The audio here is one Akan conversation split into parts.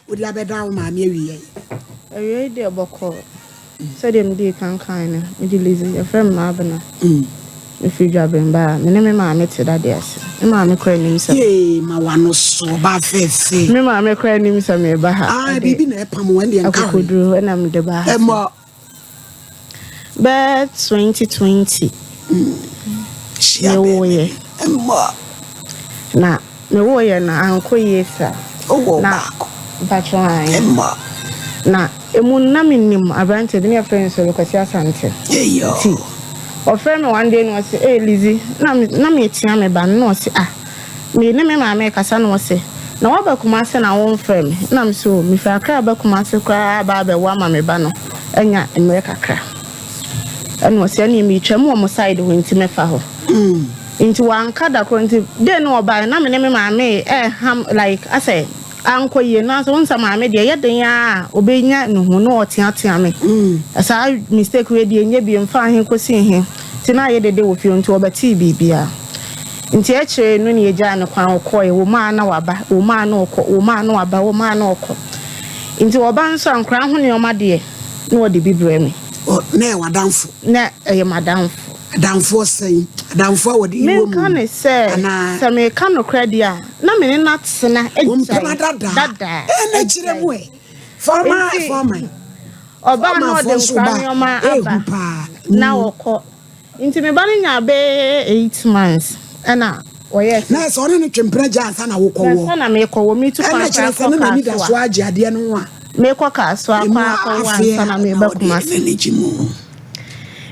Wode abɛdan wo maame awiei. Awiei deɛ bɔkɔɔ. Sɛdeɛ medii kan kaeɛ no, mede Lizzy, yɛfrɛ me Maabena. Mefiri Dwaben baa. Me ne me maame te dade ase. Me maame koraa nnim sɛ. Yee, ma w'ano so, ɔbaa fɛɛfɛ. Me maame koraa nnim sɛ mereba ha. Ah, biribi na ɛpam wo, ɛndeɛ nka hwee. Akokoduro na mede baa ha. Ɛmmɔ. Bɛyɛ 2020 mewoeɛ. Na mewoeɛ no ankɔ yie saa. Na mpakyɛw ae. Na emu no na menim aberanteɛ bi na yɛfrɛ no Solo Kwasi Asante. Nti ɔfrɛ me one day na ɔse ee Lizzy na na metea me ba no na ɔse ah me ne me maame rekasa na ɔse na woaba Kumase na womfrɛ me na me se oh mefiri Accra aba Kumase koraa aba abɛwo ama me ba no anya mmerɛ kakra ɛna ɔse ɛneɛ meretwam wɔ mo side hɔ nti mɛfa hɔ nti wanka da korɔ nti day no ɔbaeɛ na me ne me maame ɛreham like asɛ ankɔ yie nanso wohu sɛ maame deɛ ɛyɛ den ara a ɔbɛnya ne ho na ɔteatea me saa mistake wei deɛ nyɛ bio mfa he kɔsi he nti na ayɛ dede wɔ fie nti ɔbɛtee biribiara nti akyire no na yɛgyaa no kwan ɔkɔeɛ wɔ mu a na waba wɔ mu a na ɔkɔ wɔ mu a na waba wɔ mu a na ɔkɔ nti ɔba nso a nkoraa ho nneɛma deɛ na ɔde bi brɛ me. Na ɛyɛ w'adamfo? Na ɛyɛ m'adamfo. Adamfoɔ sɛn? Adamfoɔ a wɔde yi wɔ mu? Menka ne sɛ, Anaa? sɛ meka nokorɛ deɛ a, na me ne no atena Wo agyae mpena dada? dada, Ɛɛ na kyerɛ mu agyae. ɛ. Fɔma Nti, fɔma. ɔbaa na ɔde Fɔmafoɔ nso nkora ba nneɛma a, aba ɛhu paa. na ɔkɔ. Nti me ba no nyaa bɛyɛ 8 months ɛna ɔyɛɛ sɛ. Na sɛ ɔne no twe mpena gya ansa na wokɔwɔ. Ansa na mekɔwɔ, metu kwan Ɛna koraa kyerɛ sɛ kɔ ne n'ani da Kasoa. so agye adeɛ no ho a. Mekɔ Kasoa Emu kɔ akɔwɔ afei ansa na a na meba ɔde Kumasi. n'ani gye mu.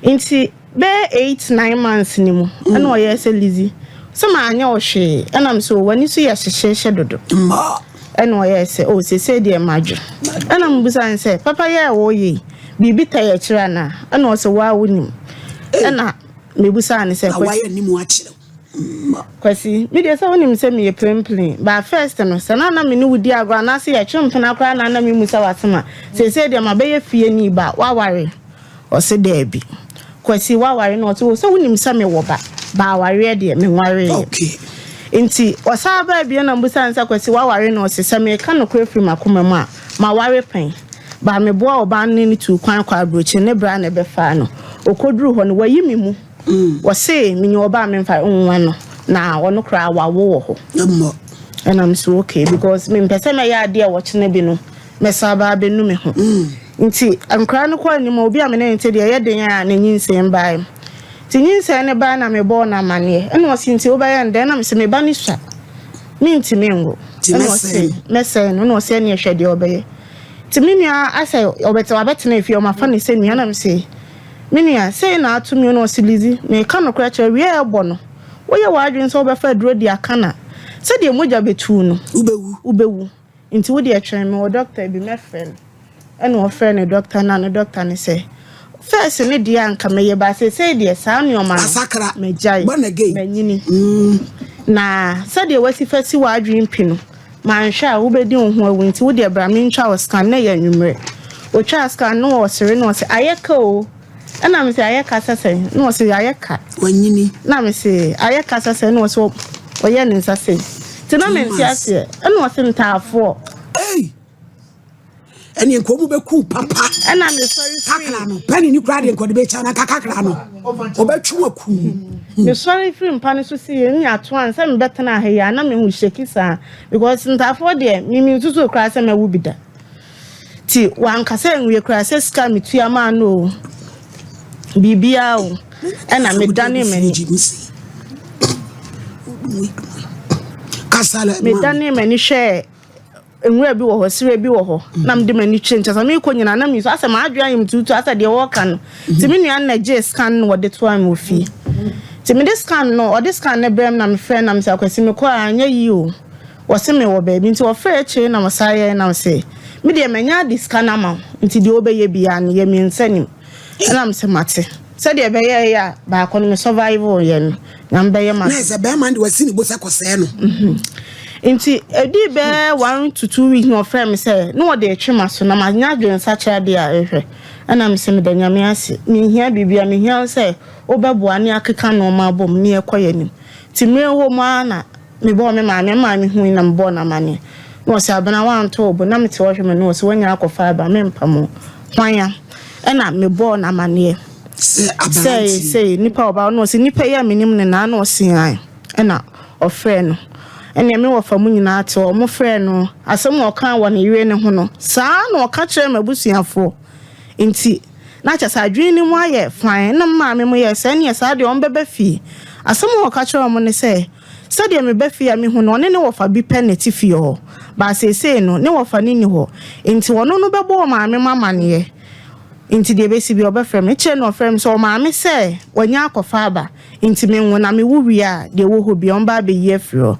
Nti bɛyɛ 8, 9 months ni mu ɛna ɔyɛɛ sɛ, Lizzy, sɛ maanyɛ wo hwee, ɛna me sɛ o w'ani so yɛ hyehyeehye dodo. Mma. Ɛna ɔyɛɛ sɛ o seesei deɛ madwo. Ɛna mebusa no sɛ papa yɛ a wɔyɛ yi biribi ta yɛ akyire anaa? Ɛna ɔsɛ waa wonim. Ɛna mebusa no sɛ Na Kwasi. wayɛ anim akyerɛ wo. Mma. Kwasi, me deɛ sɛ wonim sɛ meyɛ plenplen, but first no sɛ na na me ne wo di agorɔ anaasɛ yɛtwe mpena koraa na na memu sɛ w'asɛm a, seesei deɛ mabɛyɛ fie ni ba, woaware? Ɔse daabi. Kwasi, woaware? Na ɔse o sɛ wonim sɛ mewɔ ba, ba awareɛ deɛ menwareeɛ. Nti ɔsan baa bio na mbusa no sɛ Kwasi, woaware? Na ɔse sɛ meka nokorɛ firi m'akoma mu a, maware pɛn. Ba meboa ɔbaa no ne no tuu kwan kɔ aburokyire, ne bra na ɛbɛfaa no. Ɔkɔduruu hɔ no, wayi me mu. Wɔse menye ɔbaa a memfa nwa no na ɔno koraa wawo wɔ hɔ. Mmɔ. Ɛna me so okay because mempɛ sɛ mɛyɛ adeɛ a wɔkyena bi no mɛsan aba abɛnu me ho. Nti nkwadaa no kɔ anim a obi a me ne no te deɛ ɛyɛ den a ne nyinsɛn baeɛ. Nti nyinsɛn no baeɛ na mebɔɔ no amanneɛ. Ɛna ɔse nti wobɛyɛ no dɛn? Ɛna mese me ba no sua mentumi nwo. Nti Ɛna mɛsɛe ɔse no. mɛsɛe no. Ɛna ɔse ɛneɛ hwɛ deɛ ɔbɛyɛ. Nti me nua asɛ ɔbɛte wabɛtena efie ɔmafa no sɛ nua na mese me nua sei na ato me o. Na ɔse Lizzy meka nokorɛ kyerɛ wie a ɛbɔ no woyɛ w'adwene sɛ wobɛfa aduro de aka na sɛdeɛ mogya bɛtu no Wobɛwu. Wobɛwu. Nti wo deɛ twɛn me wɔ doctor bi mɛfrɛ no. Ɛna ɔfrɛ ne doctor na ne doctor ne sɛ first ne deɛ anka mɛyɛ ba seesei deɛ saa nneɛma no Asakra. magyae Born again. Manyini na sɛdeɛ wasi fa si w'adwene pi no manhwɛ a wobɛdi wo ho awu nti wo deɛ bra mentwa wo scan na ɛyɛ anwummerɛ. Ɔtwaa scan no ɔsere na ɔsɛ ayɛ ka o. Ɛna me sɛ ayɛ ka sɛ sɛn? Na ɔsɛ ayɛ ka. Wanyini. Na me sɛ ayɛ ka sɛ sɛn? Na ɔsɛ ɔyɛ ne nsa sɛ nti na mente aseɛ. Ɛna ɔsɛ ntaafoɔ. Ei! Ɛne nka ɔmu bɛku papa. Ɛna mesɔre firi Kakra no. Pɛne ni koraa deɛ nka ɔde bɛkyɛ na nka kakra no. Ɔbɛtwe waku. Mesɔre firi mpa no so si yɛ ne ato an sɛ mebɛtena ha yi a na mehu hyɛki saa because ntaafoɔ deɛ mimi nsusu koraa sɛ mɛwo bi da. Nti wankasa nwie koraa sɛ sika metua maa no o biribiara o ɛna medane m'ani Kasa lɛ. Medane m'ani hwɛ nwura bi wɔ hɔ, serɛ bi wɔ hɔ na mede m'ani twɛ nkyɛn sɛ mekɔ nyinaa na mesu asɛ m'adwene ayɛ me tuutu asɛ deɛ wɔreka no. Nti me nua no na gyee scan no wɔde toa me wɔ fie. Nti mede scan no ɔde scan no brɛ me na mefrɛ na mesɛ Akwasi mekɔ a anyɛ yie o, wɔse mewɔ baabi. Nti wɔfrɛ akyire na wɔsan yɛe na mesɛ me deɛ manya ade sika no ama wo nti deɛ wobɛyɛ biara no yɛ me nsa nim. Ɛna mesɛ mate sɛdeɛ ɛbɛyɛ yɛ a baako no me survive yɛ no Nyame bɛyɛ ma Na sɛ bɛrima de wasi ne bo sɛ kɔsɛɛ no. Nti ɛdii bɛɛ 1 to 2 weeks na ɔfrɛ me sɛ na ɔde retwe ma so na manya adwensakyera deɛ a ɛhwɛ. Ɛna mesɛ meda Nyame ase, menhia biribia, mehia wo sɛ wobɛboa ne akeka nnoɔma abom ne yɛkɔ yɛ anim. Nti mmerɛ wɔ mu ara na mebɔɔ me maame, me maame hui na mebɔɔ no amanneɛ. Na ɔse Abena woantɔ wo bo na mete hɔ hwɛ me no ɔse woanya akɔfa aba mempam wo. Hwan a? Ɛna mebɔɔ no amaneɛ sɛ sei nipa ɔba na ɔse nipa yi a menim no naa na ɔse ae ɛna ɔfrɛɛ no. Ɛneɛ me wɔfa mu nyinaa te hɔ ɔmo frɛɛ no asɛm a ɔkaa wɔ ne yere no ho no saa na ɔka kyerɛɛ m'abusuafoɔ nti na kyerɛ sɛ adwene no mu ayɛ fann ɛna me maame mo yɛɛ sɛ ɛneɛ saa deɛ ɔmo bɛba fie. Asɛm a ɔka kyerɛɛ ɔmo ne sɛ Sɛdeɛ meba fie a mehu no, ɔne ne wɔfa bi pɛ na ɛte fie hɔ. But seesei no, ne wɔfa no nni hɔ. Nti ɔno no bɛbɔ ɔmaame mo amaneɛ. Nti deɛ ɛbɛsi biara ɔbɛfrɛ me. Kyerɛ na ɔfrɛ me sɛ ɔmaame sɛ wanya akɔfa aba. Nti menwo na mewo wie a, deɛ ɛwɔ hɔ biara ɔmbɛ abɛyi afiri hɔ.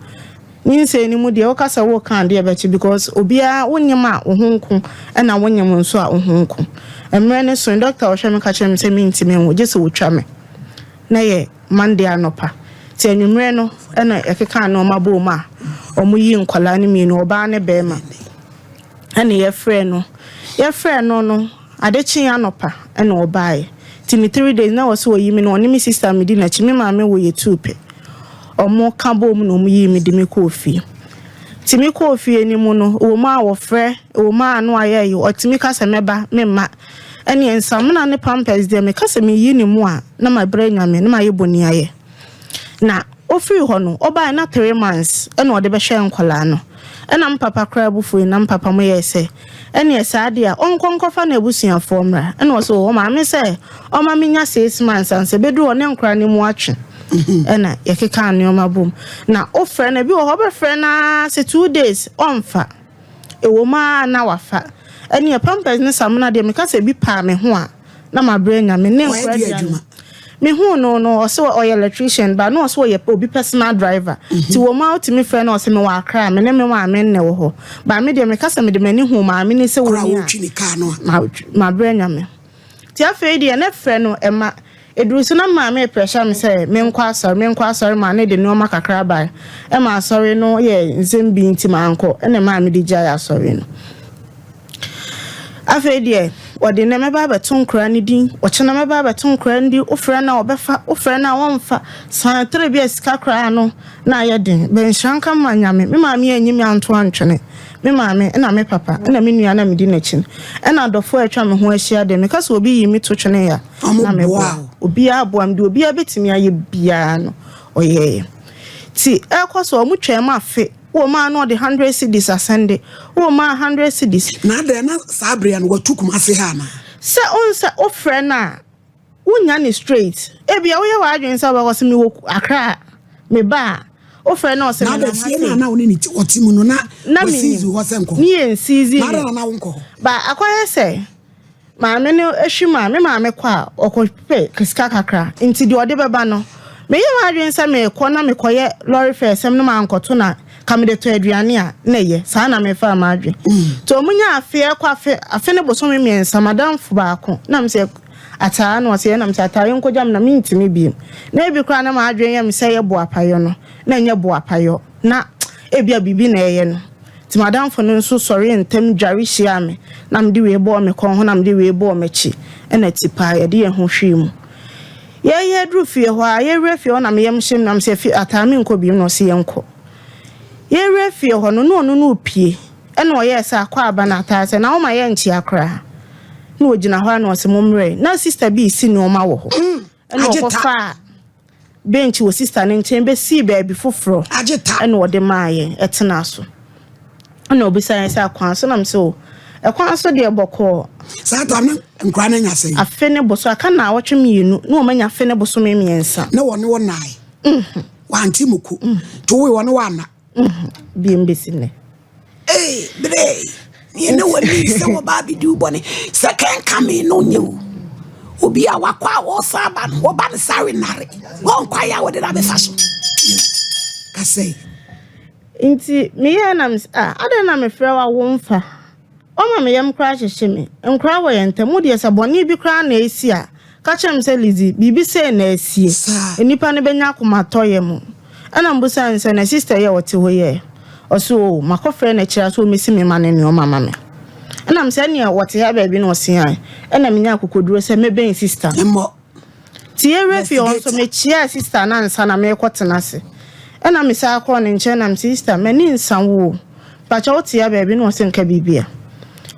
Nyinsɛn no mu deɛ woka sɛ woreka adeɛ bɛkye because obiara wonyem a wo ho nko ɛna wonyem nso a wo ho nko. Mmerɛ no soe, doctor a ɔhwɛ me ka kyerɛɛ me sɛ mentumi nwo gye sɛ wɔtwa me. Na ɛyɛ Monday anɔpa. Nti anwummerɛ no na yɛkekaa nnoɔma boom a wɔyii nkwadaa no mmienu, ɔbaa ne barima. Ɛna yɛfrɛɛ no. Yɛfrɛɛ no no, ade kyee anɔpa na ɔbaeɛ. Nti ne three days na ɛwɔ sɛ wɔyi me no, ɔne me sister a medi n'akyi, me maame wɔ yɛ two pɛ. Wɔka boom na wɔyii me de me kɔɔ fie. Nti mekɔɔ fie no mu no, ɛwɔ mu a wɔfrɛ, ɛwɔ mu a ano ayɛ ayi, ɔtumi ka sɛ mɛba, memma. Ɛneɛ nsamena ne pampers deɛ meka sɛ meyi ne mu a na mabrɛ Nyame na mayɛ boniayɛ. Na ɔfiri hɔ no ɔbaeɛ na three months ɛna ɔde bɛhwɛ nkwadaa no. Ɛna me papa koraa bo fuui na me papa mo yɛɛ sɛ ɛneɛ saa deɛ a ɔnkɔ nkɔfa n'abusuafoɔ mmra. Ɛna ɔse oo ɔmaame sɛ ɔma me nya six months ansa ɛbɛduru hɔ ne nkwadaa no mu atwe. Ɛna yɛkekaa nnoɔma bom. Na wofrɛ no ebi wɔ hɔ wobɛfrɛ no ara sɛ two days ɔmfa. Ɛwom ara na wafa. Ɛneɛ pampers ne samina deɛ meka sɛ bi paa me ho a na mabrɛ anya me ne nkora aduane. Me huu no no ɔse ɔyɛ electrician but na ɔse ɔyɛ obi personal driver nti wɔ mu a wotumi frɛ no ɔse mewɔ Accra me ne me maame nne wɔ hɔ but me deɛ meka sɛ mede m'ani huu maame no sɛ wɔni a mabrɛ anya me. Nti afei deɛ ne frɛ no ɛma ɛduru so na maame repressure me sɛ menkɔ asɔre menkɔ asɔre maa ne de nnoɔma kakra bae ɛma asɔre no yɛɛ nsɛm bi nti mankɔ ɛna ɛmaa mede gyae asɔre no. Afei deɛ ɔde nnɛ mɛba abɛto nkoraa no din ɔkyena mɛba abɛto nkoraa no din wofrɛ no a ɔbɛfa wofrɛ no a ɔmfa san tere bi a sika koraa no na ayɛ den. Bɛ nhyira nka ma Nyame, me maame anyi me anto antwene. Me maame, ɛna me papa, ɛna me nua na medi n'akyi no, ɛna adɔfoɔ a atwa me ho ahyia deɛ, meka sɛ obi yi me to twene a, na meboa. Obiara boa me, deɛ obiara bɛtumi ayɛ biara no, ɔyɛeɛ. Nti ɛrekɔ so, wɔn twaa mu afe, wɔ mu a na ɔde hundred cedis asɛnde, wɔ mu a hundred cedis. Na adɛn, na saa bere no watu Kumasi ha anaa? Sɛ wohu sɛ wofrɛ no a, Wonnya no straight. Ebia woyɛ w'adwene sɛ wobɛkɔ sɛ mewɔ Accra a, meba a, wofrɛ na ɔsɛ menam ha sei. Na fie no a na wo ne ne ɔte mu no na wɔsiizi hɔ sɛ nkɔ hɔ. Ne yɛ nsiizi no. Na adɛn na na wonkɔ hɔ? Ba akɔyɛ sɛ maame no ahwim a, me maame kɔ a, ɔkɔpɛ sika kakra. Nti deɛ ɔde bɛba no, meyɛ m'adwene sɛ merekɔ na mekɔyɛ lɔre fare sɛm no mankɔto no a, Ka mede tɔ aduane a, na ɛyɛ. Saa na mefaa m'adwene. Nti ɔmo nyaa afe ɛkɔ afe, afe ne bosome mmiɛnsa, m'adamfo baako, na mesɛ ataa na ɔse ɛna mesɛ ataa yɛnkɔgya me na mentumi biom. Na ebi koraa na m'adwene yɛ me sɛ ɛyɛ boapayɔ no, na ɛnyɛ boapayɔ, na ebia biribi na ɛyɛ no. Nti m'adamfo no nso sɔree ntɛm dware hyiaa me, na mede wei bɔɔ me kɔn ho na mede wei bɔɔ m'akyi, ɛna tipaa yɛde yɛn ho hwee mu. Yɛreyɛ aduru fie hɔ a, yɛrewura fie hɔ na me yam hye me na mesɛ fie ataa menkɔ bio na ɔse yɛnkɔ. Yɛrewura fie hɔ no na ɔno no repue ɛna ɔyɛɛ sɛ akwaaba no ataa sɛ na woma yɛnkyea koraa na ɔgyina hɔ a na ɔse mommrɛ na sister bi resi nnoɔma wɔ hɔ ɛna ɔkɔfaa bench wɔ sister no nkyɛn bɛsii baabi foforɔ ɛna ɔde maa yɛn ɛtenaa so. Ɛna ɔbisaa yɛn sɛ akwan so na mesɛ o ɛkwan so deɛ bɔkɔɔ. Saa tam no nkwadaa no anya sɛn? Afe ne boso aka naawɔtwe mmienu na wɔn anya afe ne bosome mmiɛnsa. Na wɔne wo nnae? Wante mu ko? To woe wɔne wo anna? Biem besi nnɛ. Ee bere neɛ ne w'ani sɛ wɔba abɛdi wo bɔne sɛ kɛnkame no nyɛ wo obi a wakɔ a wɔsan aba no wɔba no sare nare wɔnkwae a wɔde no abɛfa so kasɛe. Nti meyɛɛ na mese ah adɛn na mefrɛ wo a womfa? Woama me yam koraa hyehye me. Nkoraa wɔ yɛn ntam, wo deɛ sɛ bɔne bi koraa na asi a, ka kyerɛ me sɛ Lizzy, biribi sei na asie. Nnipa no bɛnya akomatɔyam. Ɛna mebisaa no sɛ na sister yi a ɔte hɔ yi ɛ? Ɔse oh, makɔfrɛ no akyire a sɛ ɔmmɛsi me mma no nnoɔma ma me. Ɛna mese ɛneɛ wɔte ha baabi na ɔse ae. Ɛna menyaa akokoduro sɛ mɛbɛn sister no. Nti yɛwura fie hɔ nso mekyeaa sista no ansa na merekɔtena ase. Ɛna mesan kɔɔ ne nkyɛn na mese, Sista, m'ani nsa wo o. Pakyɛ wo tea baabi na ɔse nka biribi a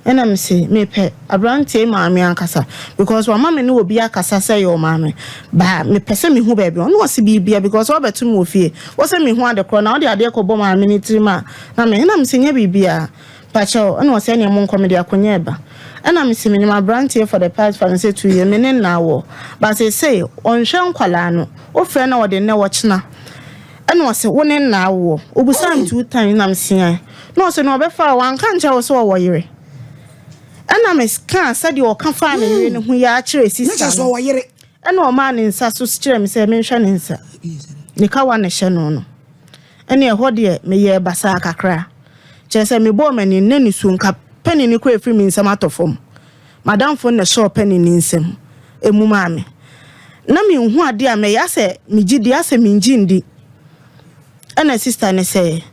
ɛna me se mepɛ abranteɛ yi maame ankasa because wama me ne obi akasa sɛ ɛyɛ ɔmaame but mepɛ sɛ mehu baabi ɔne ɔse biribia because wabɛto me wɔ fie wɔ sɛ mehu ade korɔ na wode adeɛ kɔbɔ maame no tirim a na me ɛna me se nyɛ biribia pakyɛ ɛna ɔse ɛneɛ monkɔ mede akonya ɛba ɛna me se menim abranteɛ for the past fa me sɛ 2 years me ne nna wɔ but seesei ɔnhwɛ nkwalaa no wofrɛ na ɔde nnɛ ɔkyena Ɛna ɔse wo ne nna awoɔ? Obusaa me two times na meseae. Na ɔse na ɔbɛfaa wo wanka ankyerɛ wo sɛ ɔwɔ yere? Ɛna me kaa sɛdeɛ ɔka faa ne yere no ho yi ara kyerɛɛ sister no. Ɛna ɔmaa ne nsa so kyerɛɛ me sɛ menhwɛ ne nsa. Ne kawa na ɛhyɛ no no. Ɛne ɛhɔ deɛ meyɛɛ basaa kakra. Kyerɛ sɛ mebɔɔ m'ani na nisuo nka penny no koraa ɛfiri me nsam atɔ fam. M'adamfo no na ɛsɔɔ penny no nsam mu maa me. Na minhu ade a mɛyɛ, asɛ migye di, asɛ mingye ndi. Ɛna sista no sɛ,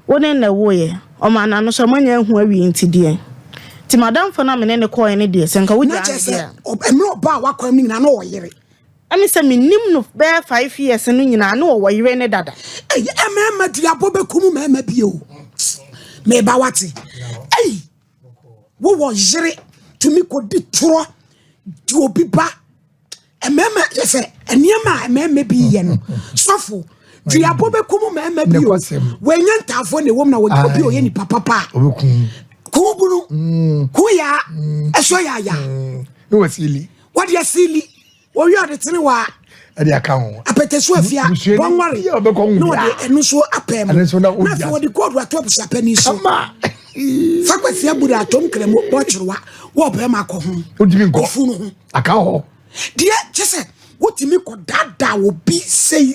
Wo ne no na ɛwoeɛ, ɔmaa n'ano so a moanya ahu awie nti deɛn? Nti m'adamfo no a me ne no kɔeɛ no deɛ, sɛ nka Na wogyaa kyerɛ no sɛ deɛ a. mmerɛ ɔbaa w'akwan mu no nyinaa na ɔwɔ yere. Ɛne sɛ menim no bɛyɛ 5 years no nyinaa na ɔwɔ yere ne dada. Ei, mmarima duabɔ bɛkum mmarima bio. Meba wate. Ei, wowɔ yere tumi kɔdi torɔ di obi ba. Mmarima yɛ sɛ nneɛma a mmarima bi yɛ no. Sɔfo, duabɔ bɛkum mmarima bio. Wɔanya ntaafoɔ na ɛwom na wɔnyɛ obi a ɔyɛ nipa papa a. Kuu bunu, kuu yaa, ɛsɔ yaaya. Wɔde asili. Wɔwie ɔde tene wɔ a. Ɛde aka ho. Apɛtɛso afia bɔnware na ɔde ɛno nso apɛ mu. Na afei wɔde koodu ato abusuapɛni so. Fa kwasia buru atom kremo bɔkyerewa wɔ bɛrima akɔ ho. Wotumi nkɔ. Ofu no ho. Aka hɔ. Deɛ kyɛ sɛ wotumi kɔ daadaa obi sɛyi.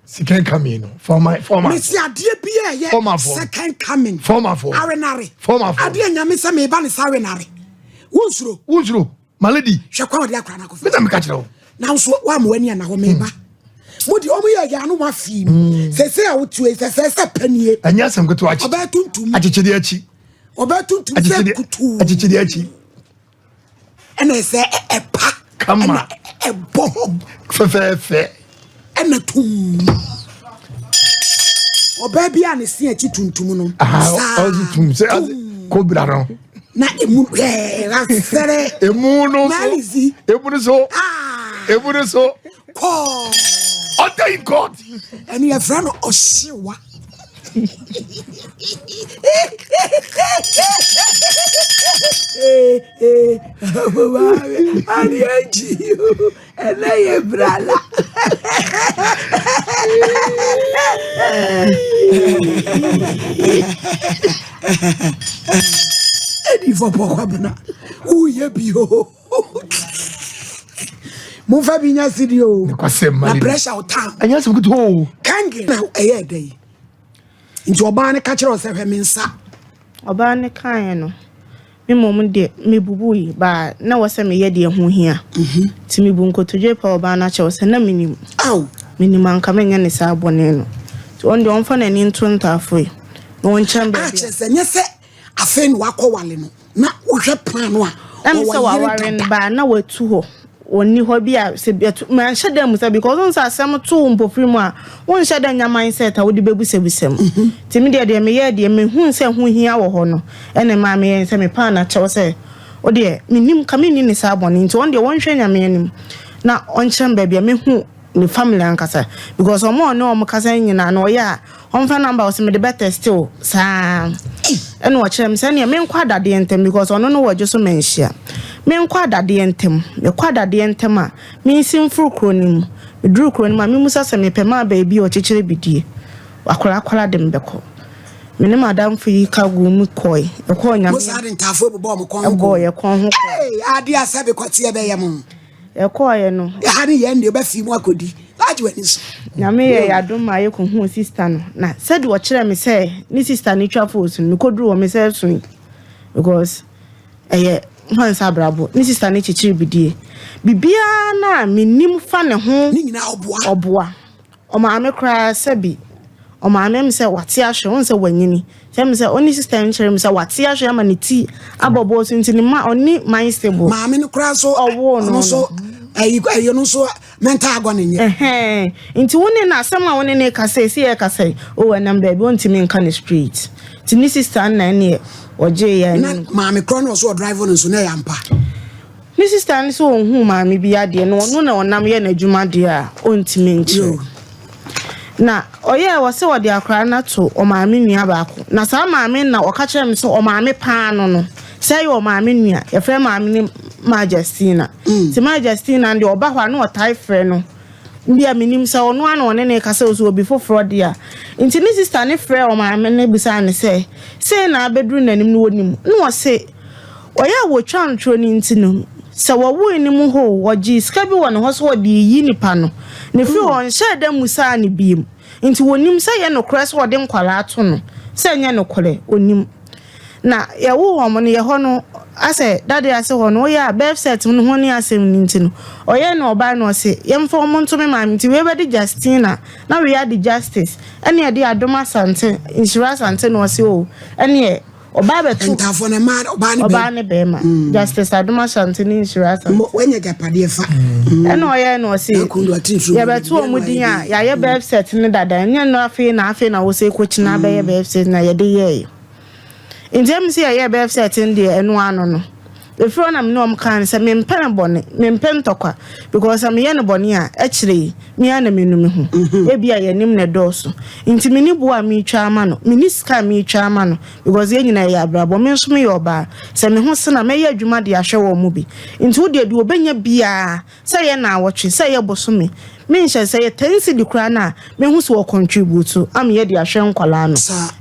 Second coming no. Former former. Mesi adeɛ bi a ɛyɛ second coming. Former for. Awenare. Former for. Adeɛ nyame sɛ meba ne sɛ awenare. Wonsuro. Wonsuro. My lady. Hwɛ kwan ɔde akora no akɔfa. Mena meka kyerɛ wo. Nanso woama w'ani ana hɔ meba. Mo deɛ ɔmo yɛ yɛ ano ma fii mu. Sɛsɛ a wotu sɛsɛ sɛ panie. Ɛnyɛ asɛm ketewa akyi. Ɔbɛyɛ tuntum. Akyekyere akyi. Ɔbɛyɛ tuntum sɛ kutuu. Akyekyere akyi. Ɛna ɛsɛ ɛpa. Kama. Ɛna ɛbɔ hɔ. Fɛfɛɛfɛ. Ɛna tum. Ɔbaa bi a ne se akyi tuntum no. Saa. Ɔsi tum sɛ kobra no. Na emu ɛɛ asɛrɛ. Emu no so. Malizi. Emu no so. Emu no so. Kɔɔ. Ɔda in court. Ɛni yɛfrɛ no ɔhyewa. Adeɛ akyi ɛnɛ yɛ brala. Ɛdi fɔpɔ kwabena woyɛ bi o. Momfa bi nya sidi o. Na pressure wo tam. Ɛnyɛ asɛm ketewa o. Kangen na ɛyɛ ɛdɛ yi. Nti ɔbaa no ka kyerɛ wo sɛ hwɛ me nsa. Ɔbaa no kaeɛ no, me mmom deɛ mebubui baa na wɔ sɛ meyɛ deɛ ɛho hia. Nti mebu nkotodwe pa ɔbaa no akyɛw sɛ na menim. Ao. Menim anka menyɛ ne saa bɔne no. Nti ɔno deɛ ɔmfa n'ani nto ntaafo yi na ɔnkyɛn A baabi a. kyerɛ sɛ nyɛ sɛ afei na wakɔwale no na wohwɛ plan no a Na me ɔwɔ sɛ yere waware no dada. baa na watu hɔ. Ɔnni hɔ bi a sɛ bi atu manhyɛ da mu sɛ because wohu sɛ asɛm to wo mpofiri mu a wonhyɛ da nya mindset a wode bɛbusabusam. Nti me deɛ deɛ meyɛɛ deɛ mehuu sɛ ho hia wɔ hɔ no ɛna ɛmaa meyɛɛ sɛ mepaa no akyɛw sɛ wodeɛ mennim ka menni ne saa bɔne nti ɔno deɛ wɔnhwɛ Nyame anim na ɔnkyerɛ me baabi a mɛhu ne family ankasa because ɔmo a ɔne ɔmo kasa nyinaa no ɔyɛ a ɔmfa number ɔsɛ mede bɛ text o saa ɛna ɔkyerɛ me sɛ neɛ menkɔ adadeɛ ntɛm because ɔno no wɔ dwo so manhyia menkɔ adadeɛ ntɛm mekɔ adadeɛ ntɛm a mensi mforo kuro no mu meduru kuro no mu a memusa sɛ mepɛ maa baabi a ɔkyekyere bidie wakorakora de me bɛkɔ me ne madamfo yi ka gu mu kɔe ɛkɔɔ Mo nyame saa de ntaafo bobɔ ɔmo kɔn ho ɛbɔɔ kɔ. yɛ kɔn ho kɔe Ee, adeɛ a sɛ bekɔteɛ bɛyɛ mo. ɛkɔɔyɛ no Ɛha ne yɛn deɛ wobɛfii mu akɔdi. Agye w'ani so. Nyame yɛ yɛadom ma yɛkɔhuu sister no na sɛdeɛ ɔkyerɛ me sɛ ne sister no twa photos no mekɔduru hɔ me sɛ so yi because ɛyɛ hwansa abrabɔ ne sister no kyekyere bidie biribiara no a menim fa ne ho Ne nyinaa ɔboa. ɔboa ɔmaame koraa sɛbi ɔmaame mi sɛ wate ahwɛ wɔn sɛ wanyini kyerɛ mi sɛ ɔne sister no kyerɛ mi sɛ wate ahwɛ ama ne ti abɔ bɔɔl so nti ne ma ɔne mind stable Maame no koraa so Ɔwoo no ɔno nso ɛyi ɛyi no nso mental agony nyɛ. Ɛhɛn. Nti wo ne no asɛm a wo ne ne kasa esi yɛ kasa yi o ɛnam baabi ontumi nka ne straight. Nti ne sister no na ɛneɛ ɔgyee yɛn. Na maame korɔ no ɔso ɔdrive no nso na ɛyɛ ampa. Ne sister no sɛ ɔnhuu maame bi adeɛ na ɔno na ɔnam yɛ n'adwuma deɛ a ɔntumi nkyerɛ. Na ɔyɛɛ wɔ sɛ ɔde akwadaa no ato ɔmaame nua baako. Na saa maame no na ɔka kyerɛ me sɛ ɔmaame paa no no sɛ ɛyɛ ɔmaame nua. Yɛfrɛ maame no Maa Justina. Nti Maa Justina no deɛ ɔba hɔ a na ɔtae frɛ no. Bi a menim sɛ ɔno ara na ɔne no rekasa o, sɛ obi foforɔ deɛ a. Nti ne sista no frɛɛ ɔmaame no bisaa no sɛ, sei na abɛduru n'anim no ɔnim? Na ɔse, ɔyɛ a wɔtwa ntorɔ no nti no, sɛ wɔwoe no mu hɔ o, wɔgyee sika bi wɔ ne hɔ sɛ ɔde reyi nipa no. Na ɛfiri hɔ ɔnhyɛɛ da mmusaa no bio. Nti wɔnim sɛ ɛyɛ nokorɛ sɛ ɔde nkwadaa to no, sɛ ɛnyɛ nokorɛ, ɔnim. Na yɛwoo wɔn no, yɛ hɔ no, asɛ dade ase hɔ no, woyɛ a birth cert no ho ne asɛm no nti no, ɔyɛɛ na ɔbae na ɔse, yɛmfa wɔn nto me maame nti, wei bɛde Justina, na wei ade Justice, ɛne ɛde Adom Asante, Nhyira Asante na ɔse oh, ɛneɛ ɔbaa bɛto Ntafoɔ no mmaa, ɔbaa ne ɔbaa ne bɛrima, Justice Adom Asante ne Nhyira Asante. Mo, wanya agyapadeɛ fa. Ɛna ɔyɛɛ na ɔse, Akundu ate nsuo mu, yɛbɛto wɔn din a, yɛayɛ birth cert no dada, ɛnyɛ no afei na afei na wosɛ kɔkyina abɛyɛ birth cert na yɛde yɛɛe. Nti emi sɛ yɛyɛɛ birth cert no deɛ ɛno ano no. Ɛfiri hɔ na me ne wɔn kaa no sɛ mempɛ no bɔne, mempɛ ntɔkwa because sɛ meyɛ no bɔne a, akyire yi me ara na menu me ho. Ebia yɛn anim na ɛdɔɔso. Nti menni boɔ a meretwa ama no, menni sika a meretwa ama no because yɛn nyinaa yɛyɛ abrabɔ. Me nso meyɛ ɔbaa. Sɛ me ho sene a, mɛyɛ adwuma de ahwɛ wɔn mu bi. Nti wo deɛ, deɛ ɔbɛnya biara, Sɛ ɛyɛ naawɔtwe, sɛ ɛyɛ bosome, menhyɛ, sɛ ɛyɛ ten cedi koraa no a, mehu sɛ wɔ contribute ama yɛde ahwɛ nkwadaa no.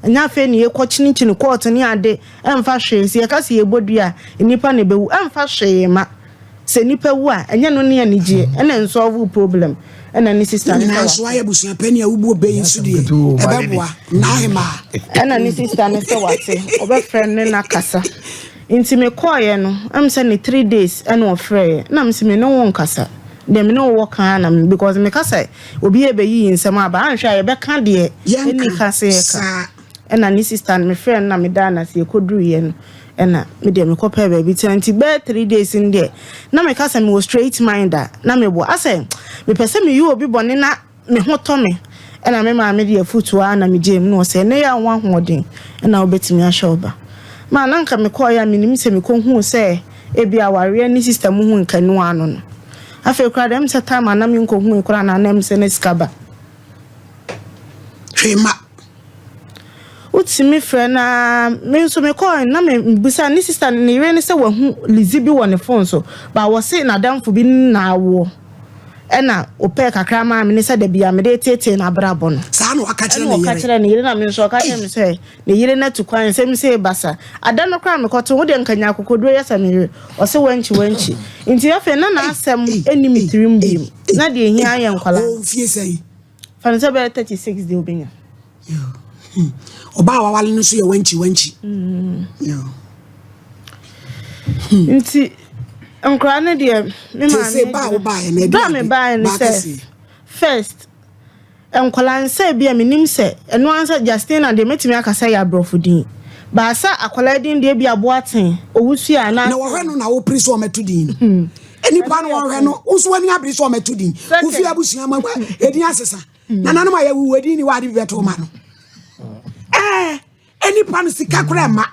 Ɛnyɛ afei na yɛkɔ kyinikyini court ne ade, ɛmfa hwee. Sɛ yɛka sɛ yɛbɔ dua a, nnipa na ɛbɛwu, ɛmfa hwee mma. Sɛ nnipa wu a, ɛnyɛ no ne anigyeɛ, ɛna ɛnsolve wo problem. Ɛna ne sister no sɛ Nanso wate. ayɛ abusua panin a wobu ɔbɛ yi nso deɛ, ɛbɛboa. N'ahemaa. Ɛna ne sister no sɛ wate, ɔbɛfrɛ no ne no akasa. Nti me kɔɔeɛ no ɛm sɛ ne tre days ɛna ɔfrɛeɛ na me se me ne wo nkasa deɛ me ne wo wɔ ka ara na me because me ka sɛ obi ɛbɛyiyi nsɛm aba anhwɛ a yɛbɛka deɛ ɛnni ka sɛ yɛka ɛna ne sister no me frɛɛ no na me daa no ase yɛkɔduruiɛ no ɛna me deɛ me kɔpɛɛ baabi tena nti bɛyɛ tre days no deɛ na me ka sɛ me wɔ straight mind a na me bɔ asɛ mepɛ sɛ me yɛ obi bɔne na Me ho tɔ me na me maame de afotu ara na megyee mu na ɔsɛ ɛnnɛ yi a wowɔ ahoɔden na wobɛtumi ahwɛ wo ba. Ma na anka mekɔeɛ a menim sɛ mekɔhuu sɛ ebia awareɛ ne sista mu ho nkanu ano no. Afei koraa deɛ ɛm sɛ time a na menkɔhui koraa na na ɛm sɛ na sika ba. Hwee mma. Wotumi frɛ no ara, me nso mekɔe na mebisa ne sista ne yere no sɛ wahu Lizzy bi wɔ ne phone so, but wɔse n'adamfo bi ne no awoɔ. Ɛna ɔpɛɛ kakra maa me ne sɛ dabi a mede reteetee n'abrabɔ no. Saa na waka kyerɛ Ɛna ne ɔka yere. kyerɛ ne yere na me nso ɔka kyerɛ me sɛ ne yere no atu kwan nsɛm sei basa. Ada no koraa mekɔto wo deɛ nka nya akokoduro yɛ sɛ me yere. Ɔse wankyi wankyi. Nti afei na n'asɛm nni me tirim biom. Na deɛ ɛhia yɛ nkwadaa no. Ɔwɔ mfie sɛn? Fa no sɛ bɛyɛ 36 deɛ ɔbɛnya. Hmm. Ɔbaa a wawale no nso yɛ wankyi wankyi. Mm. Hmm. Nti nkwadaa no deɛ me maame ba a wobaeɛ no ba me baeɛ no sɛ first nkwadaa nsɛ bi a menim sɛ ɛno ara sɛ Justina deɛ mɛtumi aka sɛ yɛ aborɔfo din baasa akwadaa din deɛ bi aboaten owusu a na na wɔhwɛ no na wopere sɛ ɔmɛto din no hmm. nipa no wɔhwɛ no wo nso w'ani abere sɛ ɔmɛto din wofi abusua ma ɛdin asesa nananom a yɛwuwu ɛdin ni wɔ ade bi bɛto ma no ɛɛ nipa no sika koraa mma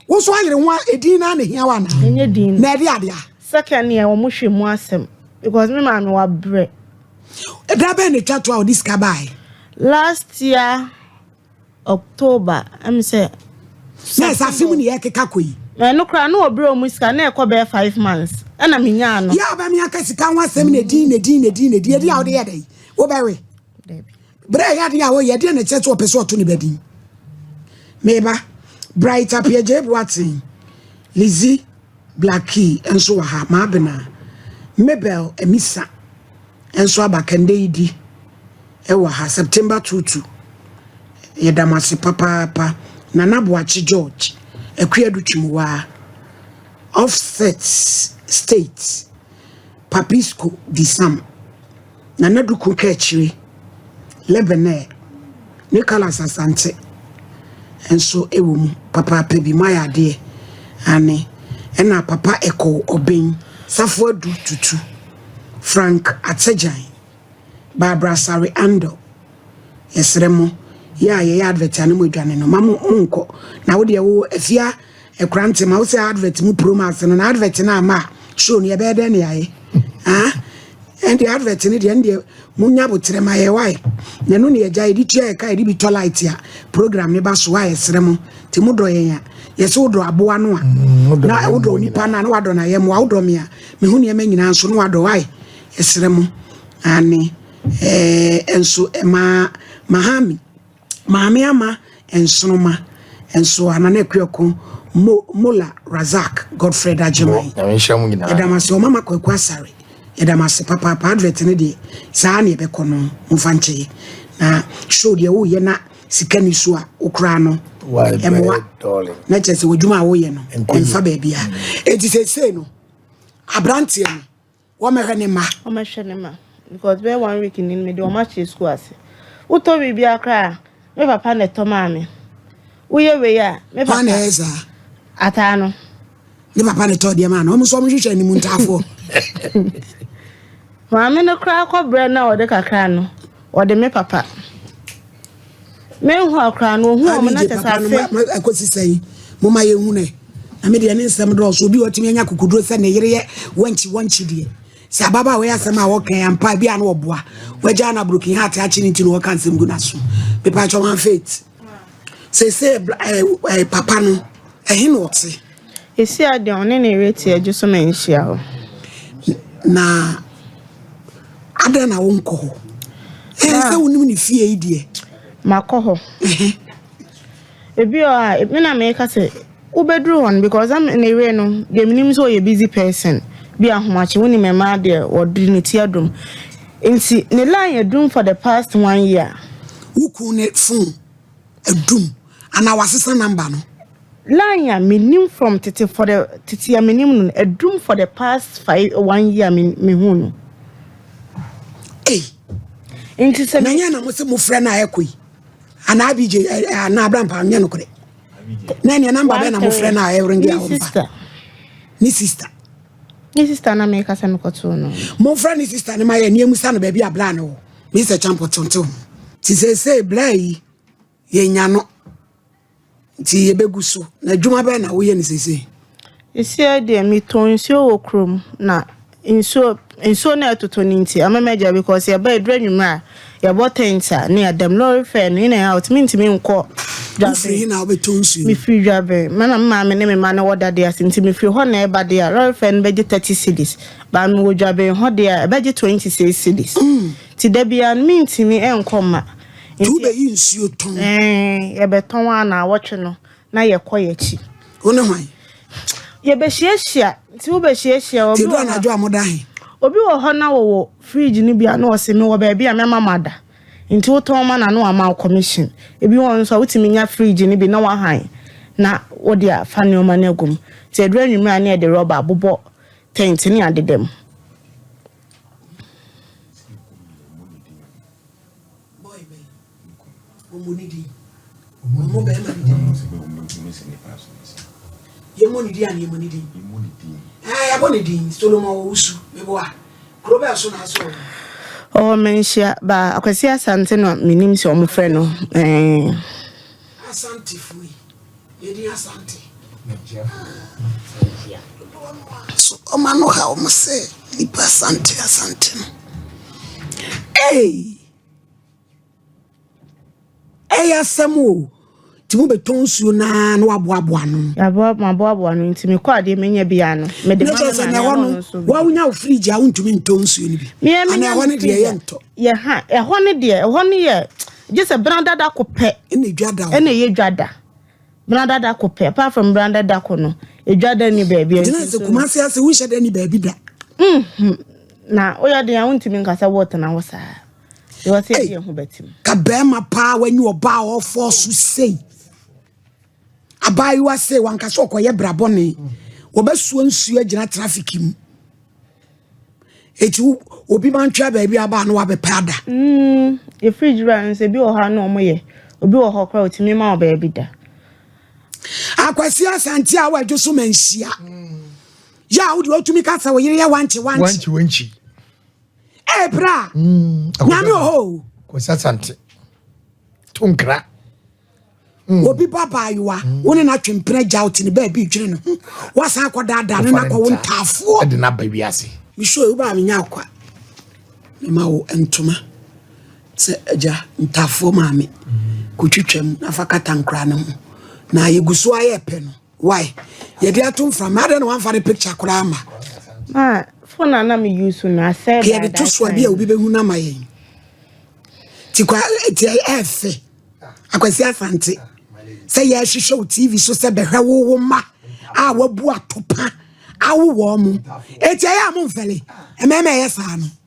wo nso ayere ho a ɛdin no na hia wa na ɛnyɛ din na ɛde adeɛ a second yɛ wɔn hwɛ mu asɛm because me maame wabrɛ ɛda bɛn na ɛtwa to a ɔde sika baeɛ last year October ɛm sɛ. Na ɛsɛ afe mu ne yɛkeka kɔ yi. Na ɛno koraa na ɔbrɛ ɔmu sika na ɛkɔ bɛyɛ 5 months ɛna menyaa no. Yɛ a ɔbɛme aka sika ho asɛm na ɛdin na ɛdin na ɛdin na ɛdin ɛdin a wode yɛ dɛn wobɛwe berɛ ɛyɛ adeɛ a woyɛ deɛ na ɛkyerɛ sɛ ɔpɛ sɛ ɔto ne badin meba Bright Apiagye Boateng Lizzy Blackie nso wɔ ha Maabena Mabel Amisa nso aba Kɛndɛ yi di ɛwɔ ha September 22 yɛda mo ase papaapa Nana Boakye George Akuadu Twumwaa Offset State Papisco Disam Nana Duku Kaakyire Lebanon Nicholas Asante nso ɛwɔ mu papaapa bi moayɛ adeɛ ane ɛna Papa Ɛkɔw Ɔben Safo Adu Tutu Frank Atsegyan Barbara Sare Ando yɛsrɛ mo. Yɛ a yɛyɛ advert a na mo adwane no ma mo nkɔ na wo deɛ wo afia ɛkora nte ma wo sɛ advert mu promo ase no na advert no ama a show no yɛbɛyɛ dɛn ne yɛayɛ ah ɛnde advert no deɛ ɛndeɛ monya aboterɛ ma yɛ wae na ɛno ne yɛgya yɛde tua yɛ ka yɛde bi tɔ light a program ne ba so a yɛsrɛ mo nti modɔ yɛn a yɛsɛ wodɔ aboa no a mm, na wodɔ onipa no a na wadɔ no ayɛ mmoa wodɔ me a meho nneɛma nyinaa nso na wadɔ wae yɛsrɛ mo ane Ɛɛ nso ɛmaa Mahami, Maame Ama Nsoroma nso a Nana Akuoko, Mo, Mola Razak, Godfred Agyeman. Nyame nhyira mo nyinaa. Yɛda mo ase, Ɔmama Kwaku Asare. Yɛda mo ase papaapa. Advert no deɛ, saa na yɛbɛkɔ no, momfa nkyɛ yɛ. Na show deɛ woyɛ na sika ni so a, wokora no, ɛmmoa. Na kyerɛ sɛ w'adwuma a woyɛ no, ɛmfa baabiara. Enti seesei no, aberanteɛ no, Wɔmmɛhwɛ ne mma. Wɔmmɛhwɛ ne mma because bɛyɛ one week ni no mede wɔn ahyɛ sukuu ase. Wotɔ biribiara koraa a, me papa na ɛtɔ maa me. Woyɛ wei a, me papa. Hwan na ɛyɛ saa? Ataa no. Ne papa na ɛtɔ deɛ maa no. Wɔn nso wɔhwehwɛ anim ntaafoɔ. Maame no koraa kɔbrɛ no a ɔde kakra no, ɔde me papa. Menhu akora no, ohun wɔn na kyɛ sɛ afe. Akosi sɛn? Momma yɛnhu no ɛ. Na me deɛ ne nsɛm dɔɔso. Obi a ɔtumi anya kokoduro sɛ ne yere yɛ wɔnkyi wɔnkyi deɛ. Sɛ ababaawa yi asɛm a wɔka yi ampa bi a na ɔboa. Wagyaa na broken heart akye ne nti na ɔka nsɛm gu n'aso. Mepa kyɛw wɔn faith. Seesei eh, papa no, ɛhe na ɔte? Esi a deɛ ɔne ne yere te adwo so manhyia hɔ. Na adɛn na wonkɔ hɔ? Ɛɛ sɛ wonim ne fie yi deɛ. Makɔ hɔ. Ebi wɔ hɔ a, me na meka sɛ wobɛduru hɔ no because na ne yere no deɛ menim sɛ ɔyɛ busy person bi ahomakye wonim mmaa deɛ wɔde ne ti adum nti ne line adum for the past one year. Wo kun ne phone adum anaa wasesa number no? Line a menim from tete for the tete a menim no adum for the past five one year me mehu no. Ei. Nti sɛ. Na nyɛ na mo se mo frɛ na ɛkɔ yi. Anaa BJ anaa Abrampa nyɛ no korɛ. Na ɛneɛ namba bɛn na mo frɛ na ɛringi a wɔmfa. Ne sister. Ne sister na meka sɛ mekɔtoo no. Momfrɛ ne sister no ma yɛ nneɛmu sa no baabi a bla no wɔ. Mr. Champo tonto ho. Ti seesei bla yi yɛnya no. Nti yɛbɛgu so. Na adwuma bɛn na woyɛ no seesei? Seesei deɛ metɔn nsuo wɔ kurom na nsuo nsuo no a ɛtotɔ no nti ama magya because yɛba ɛduru anwummerɛ a yɛbɔ tent a ne yɛda mu. Lorry fare no in and out mentumi nkɔ Dwaben. Wofiri he na wobɛtɔ nsuo? Mefiri Dwaben. Me na me maame ne me mma no wɔ dadeɛ ase nti mefiri hɔ na ɛba deɛ a lorry fare no bɛgye 30 cedis but mewɔ Dwaben hɔ deɛ a ɛbɛgye 26 cedis. Nti da biara no mentumi nkɔ mma. Nti wobɛyi nsuo tɔn? Ɛɛ, yɛbɛtɔn a naawɔtwe no na yɛkɔ yɛakyi. Wo ne hwan? Yɛbɛhyiahyia. Nti wobɛhyiahyia. Nti ɛduru anadwo a moda he? Obi wɔ hɔ na wɔwɔ fridge no bi a na ɔse mewɔ baabi a mɛma mo ada. Nti wotɔn ma no a na wama wo commission. Ebi wɔ hɔ nso a wotumi nya fridge no bi na wahan na wode afa nneɛma no agu mu. Nti ɛduru anwummerɛ a na yɛde rɔba abobɔ tent ne adeda mu. Boy bɛn? Wɔmmɔ ne din. Wɔmmɔ bɛrima ne din. Yɛmmɔ ne din anaa yɛmmɔ ne din? Ɛɛ yɛabɔ ne din. Solomon Owusu. Meboa. Kuro bɛn so na asɛ ɔwɔ? Ɔwɔ Manhyia ba Akwasi Asante na menim sɛ wɔn frɛ no. Ɛɛ. Asantefo yi. Yɛdin Asante. So ɔma no ha wɔn sɛ nipa Asante Asante no. Ei! Ɛyɛ asɛm o. Nti mobɛtɔ nsuo naa na waboaboa ano. Yɛaboa maboaboa ano nti mekɔ adeɛ menya bi ano. Mede ma me maame ɛhɔ no wa wonya wo fridge a wontumi ntɔ nsuo no bi. Ana ɛhɔ no deɛ yɛ ntɔ. Yɛ ha ɛhɔ no deɛ ɛhɔ no yɛ gye sɛ bena dada ko pɛ. Ɛna edwa da. Ɛna ɛyɛ dwa da. Brada da ko pɛ apart from brada da ko no edwa da ni baabi a. Gyina sɛ Kumasi ase wonhyɛ da ni baabi da. Mhm na woyɛ den a wontumi nka sɛ wotena hɔ saa. Because ebi ɛho bɛtim. Ka bɛrima paa wanyi ɔbaa a ɔfɔ so sei. Abaayewa sei wanka sɛ ɔkɔyɛ brabɔne. Wɔbɛsoa nsuo agyina traffic mu. Eti obi ma ntwea baabi aba na wabɛpɛ ada. Mm, yɛ fridge wura no sɛ ebi wɔ hɔ a na wɔn yɛ. Obi wɔ hɔ koraa otumi ma wɔ baabi da. Akwasi Asante a wadwo so ma nhyia. Yɛ a wode otumi ka sɛ wo yere yɛ wankye wankye. Wankye wankye. Ee bra. Mm, Nyame wɔ hɔ o. Kwasi Asante. To nkra. Obi ba baayewa, wo ne no atwe mpena gya wo te ne baabi dwene ne ho, woasan akɔdaadaa no na akɔwo ntaafoɔ. Ɛde no aba wiase. Mesure wobaa menya akwa mema wo ntoma sɛ agya ntaafoɔ maame kɔtwitwam na fa kata nkora no ho na yɛgu so ayɛ pɛ no. Why yɛde ato mframa adɛn na wamfa ne picture koraa ma? Ma phone a na me use no asɛe by yɛde that to so a bi a time. Obi bɛhu no ama yɛn nti kwa nti ɛɛfɛ Akwasi Asante sɛ yɛhwehwɛ wo TV so sɛ bɛhwɛ wo ma a wabu atopa awo wɔ mo eti ɛyɛ a momfɛle mmarima ɛyɛ saa no.